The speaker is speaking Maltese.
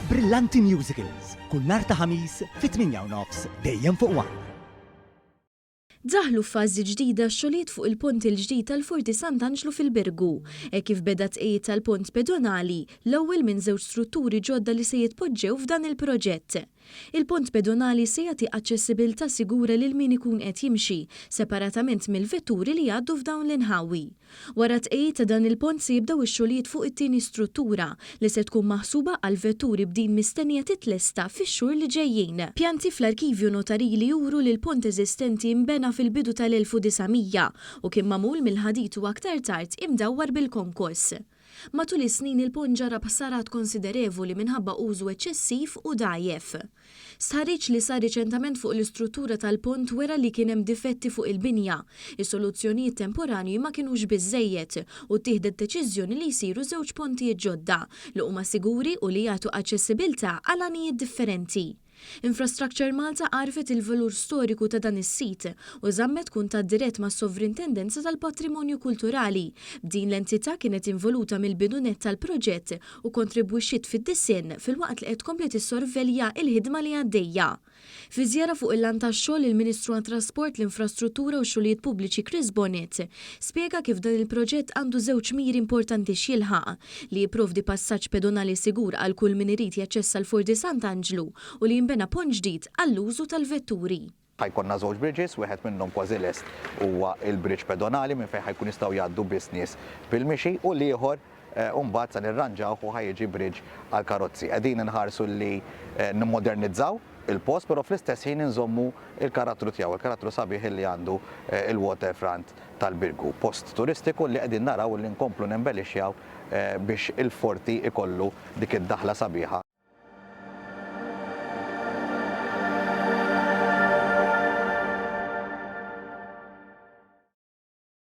Brillanti Musicals, kull nhar ta' Ħamis fit-8 u nofs dejjem fuq One. Daħlu f'fażi ġdida x-xogħlijiet fuq il-pont il-ġdid tal-Forti Sant'Anġlu fil-Birgu, hekk kif beda tqejjid tal-pont pedonali, l-ewwel minn żewġ strutturi ġodda li se jitpoġġew f'dan il-proġett. Il-pont pedonali se jagħti aċċessibilità sigura lil min ikun qed jimxi, separatament mill-vetturi li jgħaddu f'dawn l-inħawi. Wara tqejjid ta' dan il-pont se jibdew ix-xogħlijiet fuq it-tieni struttura li se tkun maħsuba għal vetturi, b'din mistennija titlesta fix-xhur li ġejjin. Pjanti fl-arkivju notarili juru li l-pont eżistenti imbena fil-bidu tal-1900 u kien magħmul mill-ħadid u aktar tard imdawwar bil-konkos. Matul is-snin il-pont ġarrab ħsarat konsiderevoli minħabba użu eċċessiv u dgħajjef. Stħarriġ li sar riċentament fuq l-istruttura tal-pont wera li kien hemm difetti fuq il-binja. Is-soluzzjonijiet temporanji ma kinux biżejjed u ttieħdet deċiżjoni li jsiru żewġ pontijiet ġodda li huma siguri u li jagħtu aċċessibilità għal għanijiet differenti. Infrastructure Malta għarfet il-valur storiku ta' dan is-sit u żammet kuntatt dirett mas-Sovrintendenza tal-Patrimonju Kulturali. B'din l-entità kienet involuta mill-bidu net tal-proġett u kontribwixxiet fid-disinn, filwaqt li qed tkompli tissorvelja il-ħidma li għaddejja. Fi żjara fuq il-lant tax-xogħol, il-Ministru għat-Trasport, l-Infrastruttura u x-Xogħlijiet Pubbliċi Chris Bonett spjega kif dan il-proġett għandu żewġ miri importanti x'jilħaq: li jipprovdi passaġġ pedonali sigur għal kull min irid jaċċessa l-Forti Sant'Anġlu u li jinbena pont ġdid għall-użu tal-vetturi. Ħa jkollna żewġ bridges, wieħed minnhom kważi lest, huwa il-bridge pedonali minn fejn ħa jkun jistgħu jgħaddu biss nies bil-mixi, u l-ieħor mbagħad se nirranġaw u ħa jiġi bridge għal karozzi. Qegħdin inħarsu li nimmodernizzaw il-post, però fl-istess ħin inżommu il-karattru tiegħu, il-karattru sabiħ li għandu il-waterfront tal-Birgu. Post turistiku li qegħdin naraw li nkomplu nembellixxjaw biex il-forti ikollu dik id-daħla sabiħa.